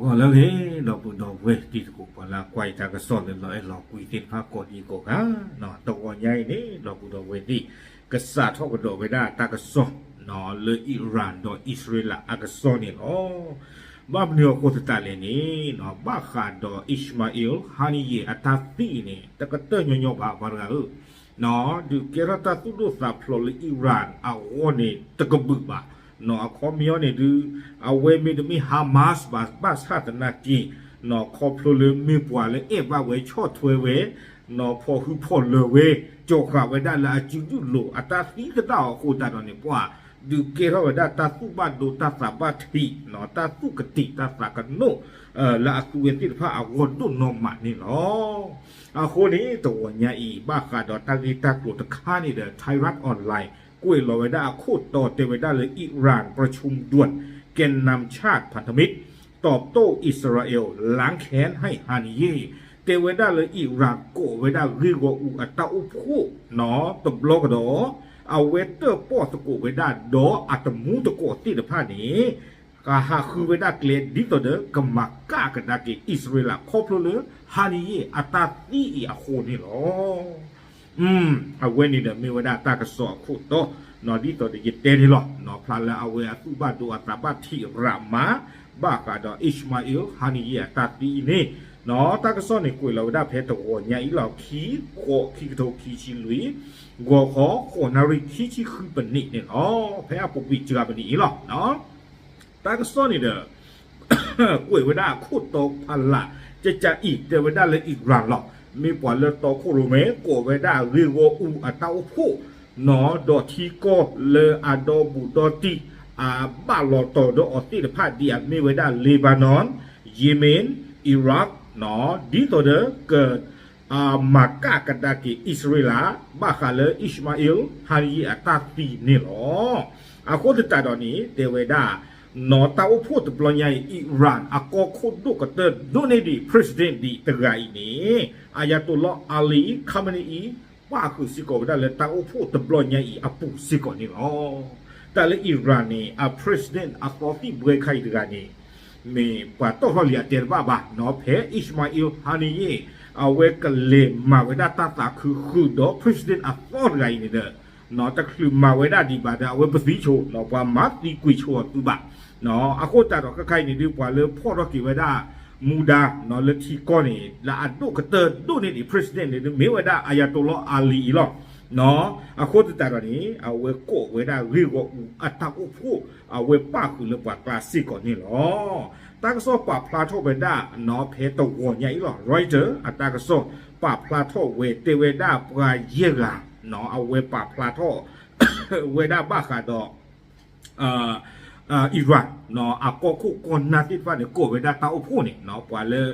ဂီၤလၢအဂ့ၤ ဒီပုၢ်ဒီဝဲၢ်တံၤသကိး ပှၤလၢအကွၢ်ယတၢ်ကစီၣ်လၢလီၤအဲၣ်လီၤကွံသ့ၣ်တဖၣ်ကိးဒံကိးဂၤ, တဂီၤညါအံၤန့ၣ် ဒီပုၢ်ဒီဝဲၢ်သ့ၣ် ကစးထီၣ်ကဒီးဝဲဒၣ်တၢ်ကစီၣ် လၢ Iran ဒီးအံၣ်စရ့လးအကစီၣ်န့ၣ်လီၤ. ဘၣ်မနုၤအဃိသတးလဲၣ်န့ၣ် ဘၣ်ဃးဒီး Ismail Haniyeh အတၢ်သံအံၤန့ၣ် တကတၢၢ်ညီညီဘၣ် ပှၤတဂၤဧၢ ဒုးကဲထီၣ်တၢ်သူၣ်ဒိၣ်သးဖျိးလၢ Iran အဂီၢ်န့ၣ် တကဘုးဘၣ်. အခီပညီန့ၣ်ဒုး အဝဲမ့တမ့ၢ် Hamas ဘၣ် ဘၣ်ဆၣ်သနာ်က့ ခီဖျိလၢမ့ၢ်ပှၤလၢအဲၣ်ဘၣ်ဝဲဆီၣ်ထွဲဝဲ ဖီၣ်ဟုၣ်ဖီၣ်လၢၤဝဲ ကၠီၤဃာ်ဝဲဒၣ်လၢအစုဒုၣ်လိာ်အတၢ်သံသဒၣ်အဃိသတးဒီးန့ၣ် ပှၤဒုးကဲထီၣ်ဝဲဒၣ်တၢ်သူၣ်ဘၣ်ဒိတၢ်သးဘၣ်ထံး တၢ်သူၣ်ကတံာ်တၢ်သးကနိၣ် လၢအသုဝဲသ့ၣ်တဖၣ်အဂီၢ်ဒိၣ်နီၢ်မးန့ၣ်လီၤ. အဃိန့ၣ် တဂီၤညါအံၤ ဘၣ်ဃးဒီးတၢ်ဂ့ၢ်တၢ်ကျိၤတခါန့ၣ်ဒီး Thairath Online ကွဲးလီၤဝဲဒၣ်အခိၣ်တီတဲဝဲဒၣ်လၢ Iran ประชุมด่วน แกนนำชาติพันธมิตร ตอบโต้อิสราเอล ล้างแค้นให้ Haniyeh တဲဝဲဒၣ်လၢ Iran ကိးဝဲဒၣ်ဂ့ၢ်ဂီၢ်အူအတၢ်အိၣ်ဖှိၣ်နီၤ တဘျီကဒီး အဝဲတၢၣ်ပီၣ်သကိးဝဲဒၣ်ဒီးအတမူသကိးသ့ၣ်တဖၣ်န့ၣ် ကဟးဃုဝဲဒၣ်ကျဲဒ်သိးဒီးကမၤကၣ်ကဒါက့ၤအံၣ်စရ့လး ခီဖျိလၢ Haniyeh အတၢ်သံအံၤအဃိန့ၣ်လီၤ. အဝဲန့ၣ်ဒီးမ့ၢ်ဝဲဒၣ်တၢ်ကစီၣ်အခိၣ်တီ ဒ်သိးဒီးယတဲန့ၣ်လီၤ. ဖျါလၢအဝဲအသူၣ်ဘၣ်ဒိအသးဘၣ်ထံးရးမး ဘၣ်ဃးဒီး Ismail Haniyeh အတၢ်သံအံၤန့ၣ် တၢ်ကစီၣ်န့ၣ်ကွဲးလီၤဝဲဒၣ်ဖဲတဂီၤညါအံၤလီၤ. ခံ ဃိး ခံကထိခံဆံလွံၢ် ဂီၤခီ ဃိးနၣ်ရံၣ် ခံဆံဃုပနံးန့ၣ်လီၤ. ဖဲအပူၤကွံာ်စှၤပနံးအံၤလီၤ. တၢ်ကစီၣ်န့ၣ်ဒီး ကွဲးဝဲဒၣ်အခိၣ်တီဖးလး ကကးအံၤ တဲဝဲဒၣ်လၢ Iran လီၤ. မ့ၢ်ပှၤလၢတီခိၣ်ရိၣ်မဲ ကိးဝဲဒၣ်ဂ့ၢ်ဂီၢ်အူအတၢ်အိၣ်ဖှိၣ်နီၤ ဒီးထံကီၢ်လၢအဒီဘူးဒီတံၢ် အဘၣ်လီၤတီၤဒီးအီၤသ့ၣ်တဖၣ် ဒ်အမ့ၢ်ဝဲဒၣ် Lebanon, Yemen, Iraq နီၤ ဒ်သိးဒီးက မၤကၣ်ကဒါက့ၤအံၣ်စရ့လး ဘၣ်ဃးလၢ Ismail Haniyeh အတၢ်သံန့ၣ်လီၤ. အဃိသတးဒီးန့ၣ် တဲဝဲဒၣ် နီၤ တၢ်အိၣ်ဖှိၣ်တဘျီညါအံၤ Iran အကီၢ်ခိၣ်ဒိၣ်ကတၢၢ်ဒိၣ်န့ၢ်ဒံး president ဒံးတဂၤအံၤန့ၣ် Ayatollah Ali Khamenei ပၣ်ဃုာ်စ့ၢ်ကီးဝဲဒၣ်လၢတၢ်အိၣ်ဖှိၣ်တဘျီညါအံၤအပူၤစ့ၢ်ကီးန့ၣ်လီၤ. တၢ်လၢ Iran န့ၣ် အ president အသီသံၣ်ဘှဲခါအံၤတဂၤန့ၣ် မ့ၢ်ပှၤတီၣ်ထီၣ်လံအတဲတဘၣ်ဘၣ်နီၤ ဖဲ Ismail Haniyeh အဝဲကလဲၤမၤဝဲဒၣ်တၢ်သးခုဃုာ်ဒီး president အသီတဂၤအံၤန့ၣ်ဒီး တချုးမၤဝဲဒၣ်ဒံးဘၣ်ဒီး အဝဲပသံဆိနီၤ ပှၤမၤသံကွံာ်ဆိအီၤသုဘၣ်. အဃိသတးဒီးခဲခါအံၤန့ၣ်ဒုး ပှၤလၢဖီၣ်ထီၣ်က့ၤဝဲဒၣ်မူဒါနီၤ လၢထံကီၢ်န့ၣ် လၢအဒိၣ်ကတၢၢ်ဒိၣ်န့ၢ်ဒံး president န့ၣ်ဒုး မ့ၢ်ဝဲဒၣ် Ayatollah Ali အံၤလီၤ. အဃိသတးဒီးန့ၣ် အဝဲကိးဝဲဒၣ်ဂ့ၢ်ဂီၢ်အူအတၢ်အိၣ်ဖှိၣ် အဝဲပၣ်ဃုာ်လၢပှၤကျါစ့ၢ်ကီးန့ၣ်လီၤ. တၢ်ကစီၣ်ပာ်ဖျါထီၣ်ဝဲဒၣ်နီၤ ဖဲတဂီၤညါအံၤလီၤ Reuters အတၢ်ကစီၣ်ပာ်ဖျါထီၣ်ဝဲ တဲဝဲဒၣ်ပှၤယဲၢ်ဂၤနီၤ အဝဲပာ်ဖျါထီၣ် ဝဲဒၣ်ဘၣ်ဃးဒီး Iran နီၤ အကီၢ်ခိၣ်ကီၢ်နၢ်သ့ၣ်တဖၣ်န့ၣ် ကိးဝဲဒၣ်တၢ်အိၣ်ဖှိၣ်န့ၣ်နီၤ ပှၤလၢ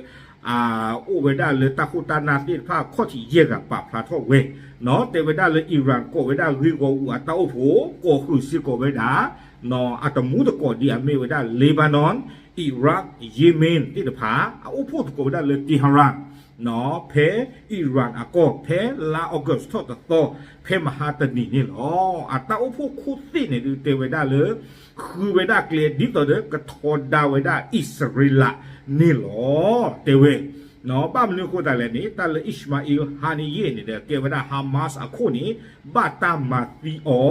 အိၣ်ဝဲဒၣ်လၢတၢ်ခိၣ်တၢ်နၢ်သ့ၣ်တဖၣ် ခီၣ်ထံးယဲၢ်ဂၤပာ်ဖျါထီၣ်ဝဲနီၤ တဲဝဲဒၣ်လၢ Iran ကိးဝဲဒၣ်ဂ့ၢ်ဂီၢ်အူအတၢ်အိၣ်ဖှိၣ် ကိးဃုာ်စ့ၢ်ကီးဝဲဒၣ်နီၤ အတမူသကိးဒ်အမ့ၢ်ဝဲဒၣ် Lebanon, Iraq, Yemen သ့ၣ်တဖၣ် အအိၣ်ဖှိၣ်သကိးဝဲဒၣ်လၢ Tehran နီၤ ဖဲ Iran အကီၢ် ဖဲလါ August ထီၣ်တသီ ဖဲမဟါတနံၤန့ၣ်လီၤ. အတၢ်အိၣ်ဖှိၣ်ခိၣ်သ့ၣ်န့ၣ်ဒုး တဲဝဲဒၣ်လၢ ဃုဝဲဒၣ်ကျဲဒ်သိးဒီး ကထီဒါဝဲဒၣ်အံၣ်စရ့လးန့ၣ်လီၤ. တဲဝဲ ဘၣ်မနုၤအဃိသတးလဲၣ်န့ၣ် တၢ်လၢ Ismail Haniyeh န့ၣ်ဒီး ကဲဝဲဒၣ် Hamas အခိၣ်န့ၣ် ဘၣ်တၢ်မၤသံအီၤ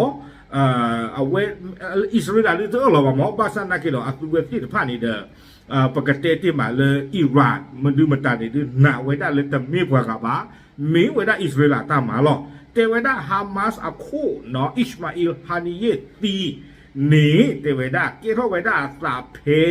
အဝဲ အံၣ်စရ့လးဒုးတအၢၣ်လီၤဘၣ်မး ဘၣ်ဆၣ်သနာ်က့ဒီး အသုဝဲသ့ၣ်တဖၣ်န့ၣ်ဒီး ပကတဲတ့ၢ်မးလၢ Iran မဒုမတၤန့ၣ်ဒုး နာ်ဝဲဒၣ်လၢတမ့ၢ်ပှၤဂၤဘၣ် မ့ၢ်ဝဲဒၣ်အံၣ်စရ့လးတၢ်မၤလီၤ. တဲဝဲဒၣ် Hamas အခိၣ်နီၤ Ismail Haniyeh သံန့ၣ် တဲဝဲဒၣ် ကဲထီၣ်ဝဲဒၣ်အသးဖဲ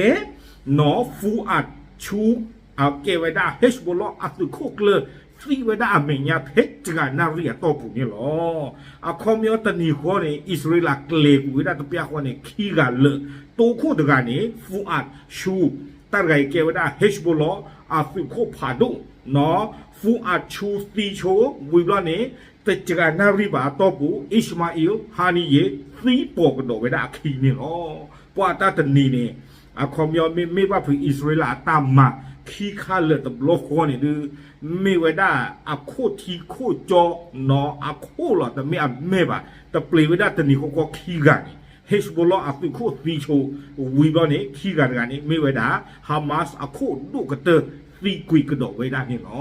နီၤ Fuad Shukr အကဲဝဲဒၣ် Hezbollah အသုးခိၣ်ကျၢၢ် သံဝဲဒၣ်အမဲာ်ညါဖဲတဂၤနၣ်ရံၣ်အတီၢ်ပူၤန့ၣ်လီၤ. အခီပညီတနံၤဃီန့ၣ် အံၣ်စရ့လးကျဲၤကွံာ်ဝဲဒၣ်တပျၢ်ဃီန့ၣ် ခံဂၤလၢာ် တိခိၣ်တဂၤန့ၣ် Fuad Shukr တၢ်တဂၤအံၤကဲဝဲဒၣ် Hezbollah အသုးခိၣ်ဖးဒိၣ်နီၤ Fuad Shukr သံဆိ ဝံၤဘျီန့ၣ် တဂၤနၣ်ရံၣ်ဘၣ်အတီၢ်ပူၤ Ismail Haniyeh သံပိာ်ကဒီးဝဲဒၣ်အခံန့ၣ်လီၤ. ပှၤတၢ်တနံၤန့ၣ် အခီပညီမ့မ့ၢ်ဘၣ်ဖုးအံၣ်စရ့လးအတၢ်မၤခံခါလၢာ်တဘျီဃီန့ၣ်ဒုး မ့ၢ်ဝဲဒၣ်အခိၣ်ထံခိၣ်ကၠီနီၤ အခိၣ်လီၤ တမ့ၢ်အမဲၢ်ဘၣ် တပျ့ၤဝဲဒၣ်တနံၤဃီဃီခံဂၤန့ၣ် Hezbollah အသုးခိၣ်သံဆိ ဝံၤဘျီန့ၣ် ခံဂၤတဂၤန့ၣ် မ့ၢ်ဝဲဒၣ် Hamas အခိၣ်ဒိၣ်ကတၢၢ်သံကွံာ်ကဒီးဝဲဒၣ်န့ၣ်လီၤ.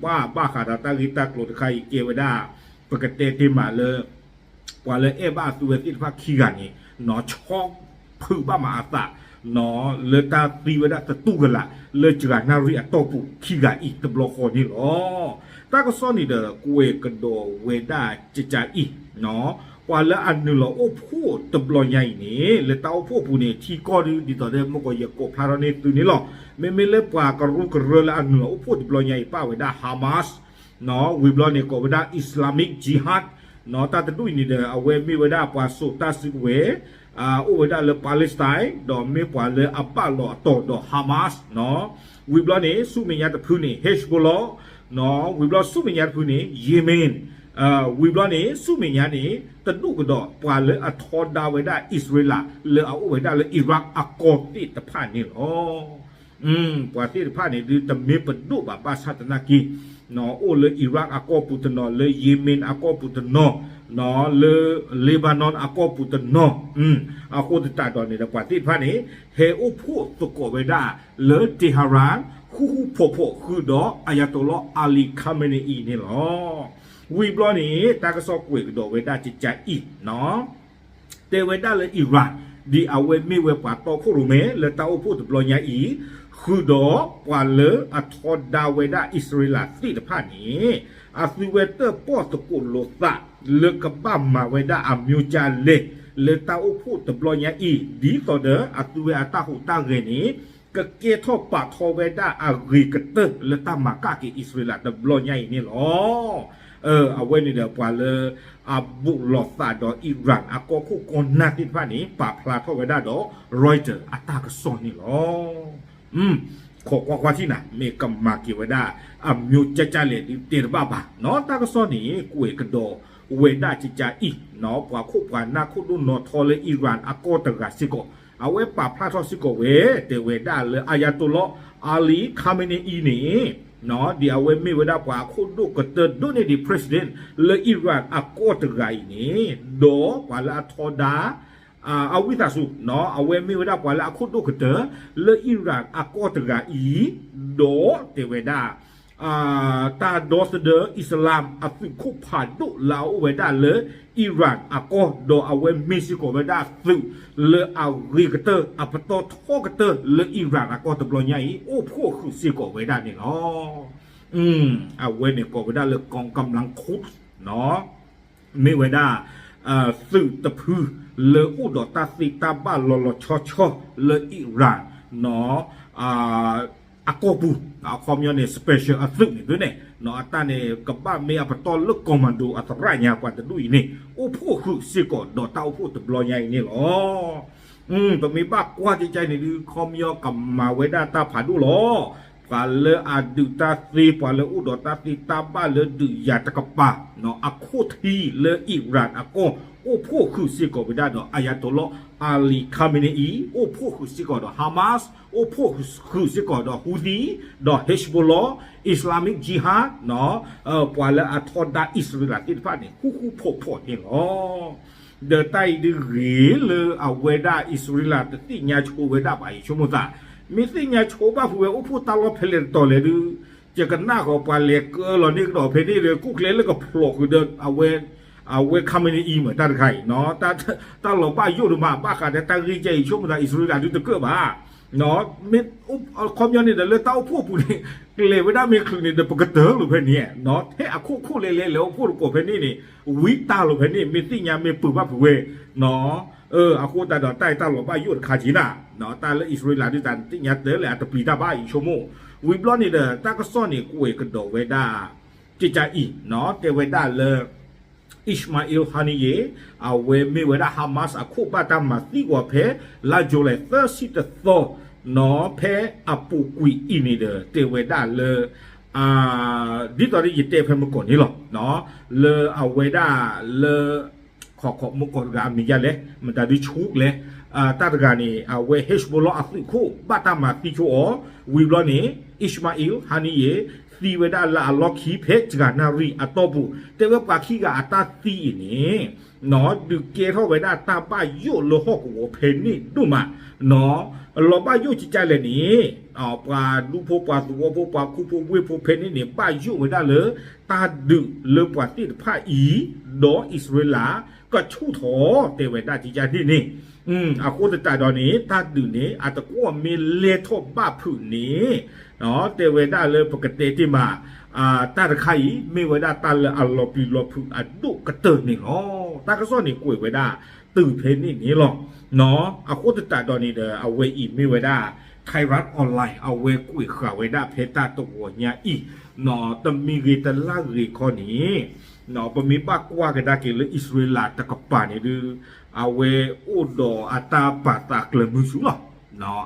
ပှၤဘၣ်ဃးဒီးတၢ်ဂ့ၢ်တၢ်ကျိၤတခါအံၤကဲဝဲဒၣ် ပကတဲတ့ၢ်မးလၢ ပှၤလၢအဲၣ်ဘၣ်အသုဝဲသ့ၣ်တဖၣ်ခံဂၤန့ၣ် နီၢ်ဆီဖုးဘၣ်မးအသး လၢတၢ်သံဝဲဒၣ်သတူၢ်ကလာ် လၢစှၤနၣ်ရံၣ်အတီၢ်ပူၤခံဂၤအံၤတဘျီဃီန့ၣ်လီၤ. တၢ်ကစီၣ်န့ၣ်ဒီး ကွဲးကဒီးဝဲဒၣ်ကကးအံၤ ပှၤလၢအနုာ်လီၤအိၣ်ဖှိၣ်တဘျီညါအံၤန့ၣ် လၢတၢ်အိၣ်ဖှိၣ်ပူၤန့ၣ် ထံကီၢ်ဒ်သိးဒီး မုၢ်ကီးယကိးဖျါထီၣ်န့ၢ်သုန့ၣ်လီၤ. မ့မ့ၢ်လၢပှၤကရူၢ်ကရၢလၢအနုာ်လီၤအိၣ်ဖှိၣ်တဘျီညါအံၤ ပၣ်ဝဲဒၣ် Hamas ဝံၤဘျီန့ၣ် ကိးဝဲဒၣ် Islamic Jihad တၢ်တဒူၣ်အံၤန့ၣ်ဒီး အဝဲမ့ၢ်ဝဲဒၣ်ပှၤစိာ်တၢ်စုကဝဲၤ အိၣ်ဝဲဒၣ်လၢ Palestine ဒီးမ့ၢ်ပှၤလၢအဘၣ်လီၤအတီၤဒီး Hamas ဝံၤဘျီန့ၣ် ဆူမဲာ်ညါတဖုန့ၣ် Hezbollah ဝံၤဘျီဆူမဲာ်ညါတဖုန့ၣ် Yemen ဝံၤဘျီန့ၣ် ဆူမဲာ်ညါန့ၣ် တဒူၣ်ကဒီးပှၤလၢအထီဒါဝဲဒၣ်အံၣ်စရ့လး လၢအအိၣ်ဝဲဒၣ်လၢ Iraq အကီၢ်သ့ၣ်တဖၣ်န့ၣ်လီၤ. ပှၤသ့ၣ်တဖၣ်န့ၣ်ဒုး တမ့ၢ်ပဒိၣ်ဘၣ် ဘၣ်ဆၣ်သနာ်က့ အိၣ်လၢ Iraq အကီၢ်ပူၤတနီၤ, လၢ Yemen အကီၢ်ပူၤတနီၤ, လၢ Lebanon အကီၢ်ပူၤတနီၤ, အဃိသတးဒီးန့ၣ်ဒီး ပှၤသ့ၣ်တဖၣ်န့ၣ် ဟဲအိၣ်ဖှိၣ်သကိးဝဲဒၣ်လၢ Tehran ဃူဃူဖိးဖိးဃုာ်ဒီး Ayatollah Ali Khamenei အံၤန့ၣ်လီၤ. ဝံၤဘျီန့ၣ် တၢ်ကစီၣ်ကွဲးကဒီးဝဲဒၣ်ကကးအံၤ တဲဝဲဒၣ်လၢ Iran ဒ်အဝဲမ့ၢ်ဝဲပှၤတီခိၣ်ရိၣ်မဲ လၢတၢ်အိၣ်ဖှိၣ်တဘျီညါအံၤ ဃုာ်ဒီးပှၤလၢအထီဒါဝဲဒၣ်အံၣ်စရ့လးသ့ၣ်တဖၣ်န့ၣ် အသုဝဲတၢၣ်ပီၣ်သကိးလိာ်သး လၢကဘၣ်မၤဝဲဒၣ်အမၠိကၢ်လဲၢ် လၢတၢ်အိၣ်ဖှိၣ်တဘျီညါအံၤ ဒ်သိးဒီးအသုဝဲအတၢ်ဟူးတၢ်ဂဲၤန့ၣ် ကကဲထီၣ်ပာ်ထီၣ်ဝဲဒၣ်အဂ့ၤကတၢၢ် လၢတၢ်မၤကၣ်က့ၤအံၣ်စရ့လးတဘျီညါအံၤန့ၣ်လီၤ. အဝဲန့ၣ်ဒီးပှၤလၢအဘူးလိာ်သးဒီး Iran အကီၢ်ခိၣ်ကီၢ်နၢ်သ့ၣ်တဖၣ်န့ၣ် ပာ်ဖျါထီၣ်ဝဲဒၣ်ဒီး Reuters အတၢ်ကစီၣ်န့ၣ်လီၤ. ခိးကွၢ်ကွၢ်ထံၣ်နၤ မ့ၢ်ကမၤက့ၤဝဲဒၣ် အမၠိကၢ်ကၢ်လဲၣ်ဒုးတဲတဘၣ်ဘၣ်နီၤ. တၢ်ကစီၣ်န့ၣ် ကွဲးကဒီးဝဲဒၣ်ကကအံၤနီၤ ပှၤခိၣ်ပှၤနၢ်ခိၣ်ဒိၣ်နီၢ်ထီလၢ Iran အကီၢ်တဂၤစ့ၢ်ကီး အဝဲပာ်ဖျါထီၣ်စ့ၢ်ကီးဝဲ တဲဝဲဒၣ်လၢ Ayatollah Ali Khamenei အံၤန့ၣ် ဒ်အဝဲမ့ၢ်ဝဲဒၣ်ပှၤအခိၣ်ဒိၣ်ကတၢၢ်ဒိၣ်န့ၢ်ဒံး president လၢ Iran အကီၢ်တဂၤအံၤန့ၣ် ဒီးပှၤလၢအထီဒါ အဝံသးစူၤ အဝဲမ့ၢ်ဝဲဒၣ်ပှၤလၢအခိၣ်ဒိၣ်ကတၢၢ် လၢ Iran အကီၢ်တဂၤအံၤ ဒီးတဲဝဲဒၣ် တၢ်ဒီသဒၢအံၣ်စလၣ်အသုးခိၣ်ဖးဒိၣ်လၢအအိၣ်ဝဲဒၣ်လၢ Iran အကီၢ် ဒီးအဝဲမ့ၢ်စ့ၢ်ကီးဝဲဒၣ်သုးလၢအဂ့ၤကတၢၢ် အပတီၢ်ထီကတၢၢ်လၢ Iran အကီၢ်တဘျီညါအံၤ အိၣ်ဖှိၣ်ဃုာ်စ့ၢ်ကီးဝဲဒၣ်န့ၣ်လီၤ. အဝဲန့ၣ်ကိးဝဲဒၣ်လၢ กองกำลังคุด မ့ၢ်ဝဲဒၣ် သုးတဖုလၢအိၣ်ဒီးတၢ်သ့တၢ်ဘၣ်လီၤလီၤဆီဆီလၢ Iran အကီၢ်ပူၤ အခီပညီန့ၣ် special အသုးန့ၣ်ဒ်န့ၣ် အတၢ်န့ၣ် ကဘၣ်မ့ၢ်အပတီၢ်လၢ commando အသရၣ်ညါပှၤတဒူၣ်အံၤန့ၣ် အိၣ်ဖှိၣ်ဃုာ်စ့ၢ်ကီးဒီးတၢ်အိၣ်ဖှိၣ်တဘျီညါအံၤန့ၣ်လီၤ. ပမ့ၢ်ဘၣ်ကွၢ်ကကန့ၣ်ဒုး ခီပညီကမၤဝဲဒၣ်တၢ်ဖးဒိၣ်လီၤ. ပှၤလၢအဒုးတၢ်သ့ ပှၤလၢအိၣ်ဒီးတၢ်သ့တၢ်ဘၣ်လၢဒုးယၤတကပၤ အခိၣ်ထံးလၢ Iran အကီၢ် အိၣ်ဖှိၣ်ဃုာ်စ့ၢ်ကီးဝဲဒၣ်ဒီး Ayatollah Ali Khamenei အံၤ အိၣ်ဖှိၣ်ဃုာ်စ့ၢ်ကီးဒီး Hamas အိၣ်ဖှိၣ်ဃုာ်စ့ၢ်ကီးဒီး Houthi ဒီး Hezbollah, Islamic Jihad ပှၤလၢအထီဒါအံၣ်စရ့လးသ့ၣ်တဖၣ်န့ၣ် ဃူဃူဖိးဖိးန့ၣ်လီၤ. ဒီးတၢ်အံၤဒုးဂ့ၤလၢအဝဲဒၣ်အံၣ်စရ့လးတသ့ၣ်ညါဆိဝဲဒၣ်ဘၣ်အံၤ ဆိကမိၣ်သး မ့ၢ်သ့ၣ်ညါဆိဘၣ်ဖုးဝဲအိၣ်ဖှိၣ်တၢ်လီၢ်ဖဲလဲၣ်တတီၤလဲၣ်ဒုး ယကနၣ်ဃီပှၤလဲၤကၢလီၤန့ၢ်ကဒီးဖဲန့ၣ်ဒီး ကူၣ်ကျဲလၢကဖျိးဃုာ်ဒီး အဝဲ အဝဲ Khamenei အံၤမ့ၢ်တၢ်တခါအံၤနီၤ တၢ်လီၤဘၣ်ယိၣ်ဒိၣ်မး ဘၣ်ဃးဒီးတၢ်ဂ့ၢ်ကဲအံၤ ဆိကမိၣ်သးအံၣ်စရ့လးဒုးတကၢၣ်ဘၣ် မ့ၢ် ခီပညီန့ၣ်ဒီး လၢတၢ်အိၣ်ဖှိၣ်ပူၤန့ၣ် ကျဲၤဝဲဒၣ်မ့ၢ်ချုးန့ၣ်ဒီး ပကတၢၢ်လိာ်ဖဲန့ၣ် ထဲအခိၣ်ခိၣ်လဲၤလဲၤလဲၤအိၣ်ဖှိၣ်တကိးဖဲန့ၣ်န့ၣ် ဝံတၢ်လိာ်ဖဲန့ၣ် မ့ၢ်သ့ၣ်ညါမ့ၢ်ပၢၢ်ဘၣ်ဖုးဝဲ အဃိသတးဒီး တၢ်အံၤတၢ်လီၤဘၣ်ယိၣ်တခါက့ၤနၤ တၢ်လၢအံၣ်စရ့လးဒုး တၢ်သ့ၣ်ညါတၢ်လၢအတပျံၤတၢ်ဘၣ်အံၤ ဆိကမိၣ် ဝံၤဘျီန့ၣ်ဒီး တၢ်ကစီၣ်န့ၣ် ကွဲးကဒီးဝဲဒၣ် ကကအံၤ တဲဝဲဒၣ်လၢ Ismail Haniyeh အဝဲမ့ၢ်ဝဲဒၣ် Hamas အခိၣ်ဘၣ်တၢ်မၤသံကွံာ်ဖဲ လါ July သၢဆံတသီ ဖဲအပူၤကွံာ်အံၤန့ၣ်ဒီး တဲဝဲဒၣ်လၢ ဒ်သိးဒီးယတဲဖဲမုၢ်ကီၢ်န့ၣ်လီၤ လၢအဝဲဒၣ်လၢ ခီခီမုၢ်ကီၢ်တဂၤအမံၤယါလဲၣ် မတၤဒုးဆူၣ်လဲၣ် တၢ်တဂၤန့ၣ် အဝဲ Hezbollah အသုးခိၣ်ဘၣ်တၢ်မၤသံဆိအီၤ ဝံၤဘျီန့ၣ် Ismail Haniyeh သံဝဲဒၣ်လၢအလီၢ်ခံဖဲစှၤနၣ်ရံၣ်အတီၢ်ပူၤ တဲဝဲပှၤခံဂၤအတၢ်သံအံၤန့ၣ် ဒုးကဲထီၣ်ဝဲဒၣ်တၢ်ဘၣ်ယိၣ်လၢဟီၣ်ကဝီၤဖဲန့ၣ်ဒိၣ်မး, လီၤဘၣ်ယိၣ်ကကလဲၣ်န့ၣ်, ပှၤဒူဖိပှၤသဝီဖိ ပှၤခိၣ်ဖိဝ့ၢ်ဖိဖဲန့ၣ်န့ၣ် ဘၣ်ယိၣ်ဝဲဒၣ်လၢ တၢ်ဒုးလၢပှၤသ့ၣ်တဖၣ်အံၤ, ဒီးအံၣ်စရ့လး ကဆူၣ်ထီၣ်တဲဝဲဒၣ်ကကန့ၣ်န့ၣ်, အဃိသတးဒီးန့ၣ် တၢ်ဒုးန့ၣ် အတကွီၣ်မ့ၢ်လဲၢ်ထီၣ်ဘၣ်ဖုးန့ၣ် တဲဝဲဒၣ်လၢပကတဲတ့ၢ်မး, တၢ်တခါအံၤ မ့ၢ်ဝဲဒၣ်တၢ်လၢအလီၤပျံၤလီၤဖုးအဒိၣ်ကတၢၢ်န့ၣ်လီၤ. တၢ်ကစီၣ်န့ၣ်ကွဲးဝဲဒၣ်တုၤဖဲန့ၣ်န့ၣ်လီၤ. အဃိသတးဒီးန့ၣ်ဒီး အဝဲအံၤမ့ၢ်ဝဲဒၣ် Thairath Online အဝဲကွဲးဃာ်ဝဲဒၣ်ဖဲတၢ်တဂီၤညါအံၤ, တမံၤဂ့ၤတလၢ်ဂ့ၤခီန့ၣ်, ပမ့ၢ်ဘၣ်ကွၢ်ကဒါက့ၤလၢအံၣ်စရ့လးတကပၤန့ၣ်ဒုး, အဝဲအိၣ်ဒီးအတၢ်ပာ်သးကျၢၤမုဆူလီၤ.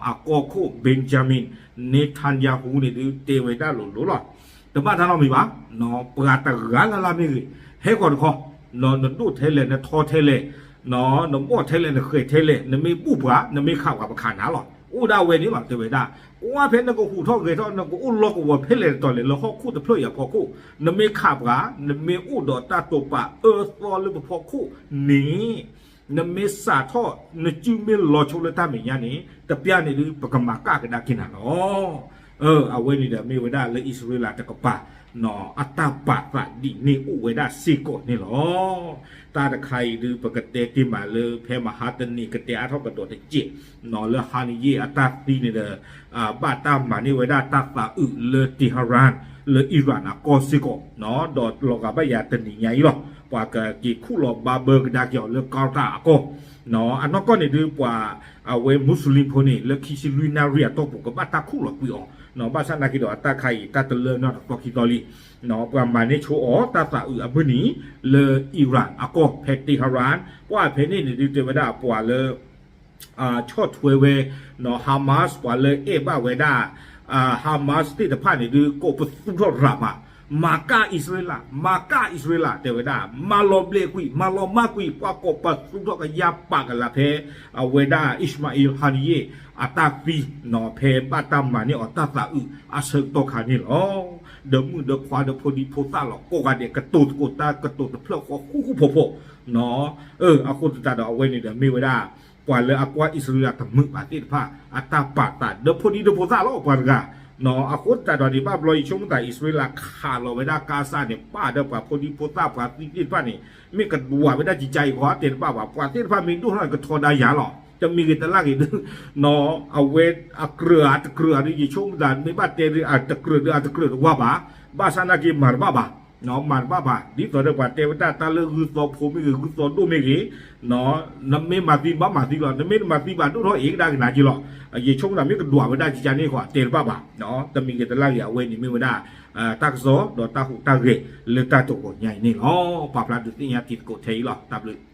အကီၢ်ခိၣ် Benjamin Netanyahu န့ၣ်ဒုး တဲဝဲဒၣ်လိၤလိၤလီၤ. တဘၣ်တၢ်နီတမံၤဘၣ်, ပှၤတဂၤလၢ်လၢ်မ့ၢ်ဂ့ၤ, ဟဲဃီၤတခီ, နဒိၣ်ထဲလဲၣ် နထီထဲလဲၣ်, နဘီၣ်ထဲလဲၣ် နဃဲၤထဲလဲၣ်, နမ့ၢ်ဘူၣ်ပှၤ နမ့ၢ်ခးပှၤ ပခးနၤလီၤ. အိၣ်ဒၣ်ဝဲန့ၣ်လီၤ တဲဝဲဒၣ်. ကွၢ်ဖဲနကဟူးထီၣ်ဂဲၤထီၣ် နကအိၣ်လီၢ်ကဝီၤဖဲလဲၣ်တတီၤလဲၣ် လၢဟီၣ်ခိၣ်တဖျၢၣ်အံၤအဖီခိၣ်, နမ့ၢ်ခးပှၤ နမ့ၢ်အိၣ်ဒီးတၢ်တိာ်ပာ်အၢသီလၢပဖီခိၣ်န့ၣ်, နမ့ၢ်စးထီၣ် နစုမ့ၢ်လီၤဆိလၢတၢ်မဲာ်ညါန့ၣ် တပျၢ်န့ၣ်ဒုး ပကမၤကၣ်ကဒါက့ၤနၤလီၤ. အဝဲန့ၣ်ဒီးမ့ၢ်ဝဲဒၣ်လၢအံၣ်စရ့လးတကပၤ အတၢ်ပာ်သးဒ်န့ၣ်အိၣ်ဝဲဒၣ်စ့ၢ်ကီးန့ၣ်လီၤ. တၢ်တခါအံၤဒုး ပကတဲတ့ၢ်မးလၢဖဲမဟါတနံၤ ကတဲအါထီၣ်ကဒီးတစဲး, လၢ Haniyeh အတၢ်သံန့ၣ်ဒီး ဘၣ်တၢ်မၤန့ၢ်ဝဲဒၣ်တၢ်သးအုးလၢ Tehran လၢ Iran အကီၢ်စ့ၢ်ကီး, ဒီးလီၤဂာ်ဘၣ်ယၤတနံၤညါအံၤလီၤ ပှၤကက့ၤခူၣ်လီၤဘါဘၢကဒါက့ၤအီၤလၢ Qatar အကီၢ်, အနီၢ်ကီၢ်န့ၣ်ဒုး ပှၤ အဝဲ Muslim ဖိန့ၣ် လၢခံဆံလွံၢ်နၣ်ရံၣ်အတီၢ်ပူၤ ကဘၣ်တၢ်ခူၣ်လီၤကွံာ်အီၤ, ဘၣ်ဆၣ်နာ်က့ဒီးအတၢ်ခါအံၤ တၢ်တလၢနီတသီခံသီလံ. ပှၤမၤန့ၢ်ဆိအီၤတၢ်သးအုးအမုၢ်နံၤ လၢ Iran အကီၢ် ဖဲ Tehran, ပှၤဖဲန့ၣ်န့ၣ်ဒုး တဲဝဲဒၣ်ပှၤလၢ ဆီၣ်ထွဲဝဲ Hamas ပှၤလၢအဲၣ်ဘၣ်ဝဲဒၣ် Hamas သ့ၣ်တဖၣ်န့ၣ်ဒုး ကိးပသူထီၣ်ရၤမး, မၤကၣ်အံၣ်စရ့လး မၤကၣ်အံၣ်စရ့လး တဲဝဲဒၣ်, မၤလီၤဘျဲးကွံာ် မၤလီၤမၢ်ကွံာ် ပှၤကိးပသူထီၣ်ကယါပာ်ကလၤဖဲ အဝဲဒၣ် Ismail Haniyeh အတၢ်သံ ဖဲဘၣ်တၢ်မၤန့ၢ်အီၤတၢ်သးအုးအဆၢကတီၢ်ခါန့ၣ်လီၤ. ဒီးမုၣ်ဒီးခွါဒီးဖိဒံဖိသၣ်လီၤ ကိးဂၤဒဲး ကတိၤသကိးတၢ်ကတိၤတဖျၢၣ်ဃီဃူဃူဖိးဖိး, အဃိသတးဒီးအဝဲန့ၣ်ဒီးမ့ၢ်ဝဲဒၣ် ပှၤလၢအကွၢ်အံၣ်စရ့လးတမုာ်ဘၣ်သ့ၣ်တဖၣ် အတၢ်ပာ်သးဒီးဖိဒံဒီးဖိသၣ်လီၤ ပှၤတဂၤ, အဃိသတးဒီးန့ၣ် ဘၣ်ဘျီအံၤဆိကမိၣ်သးအံၣ်စရ့လးခးလီၤဝဲဒၣ်ကါစၢ်န့ၣ် ပာ်ဒီးပှၤဖိဒံဖိသၣ်ပှၤသံသ့ၣ်တဖၣ်န့ၣ် မ့ၢ်ကဒွးဝဲဒၣ်ကကါအံၤခီ တဲတဘၣ်ဘၣ် ပှၤသ့ၣ်တဖၣ်မ့ၢ်ဒိၣ်ထီၣ်န့ၣ် ကထီဒါယၤလီၤ တမံၤဂ့ၤတလၢ်ဂ့ၤဒုး အဝဲအကြၢးအတကြၢးအဒုး ယဆိကမိၣ်သးမ့ၢ်ဘၣ်တဲဒုး အတကြၢးဒုးအတကြၢးတဝါဘၣ်, ဘၣ်ဆၣ်နာ်က့မၤတဘၣ်ဘၣ်, မၤတဘၣ်ဘၣ် ဒ်သိးဒီးပှၤတဲဝဲဒၣ်တၢ်လၢဂုၢ်သီဖိမ့ၢ်ဂ့ၤ ဂုၢ်သီဒိၣ်မ့ၢ်ဂ့ၤ, နမ့ၢ်မၤသံဘၣ်မၤသံလီၤ နမ့ၢ်တမၤသံဘၣ်ဒိၣ်ထီၣ်အံၤကဒါက့ၤနၤက့ၤလီၤ. ယဆိကမိၣ်သးမ့ၢ်ကဒွးဝဲဒၣ်ကကါန့ၣ်ဃီ တဲတဘၣ်ဘၣ်, တမံၤဂ့ၤတလၢ်ဂ့ၤ အဝဲန့ၣ်မ့ၢ်ဝဲဒၣ် တၢ်ကစီၣ်ဒီးတၢ်ဟူးတၢ်ဂဲၤလၢတၢ်တဂီၤညါအံၤန့ၣ်လီၤ. ပာ်ဖျါဒုးသ့ၣ်ညါတံၤသကိးထဲအံၤလီၤ. တၢ်ဘျုး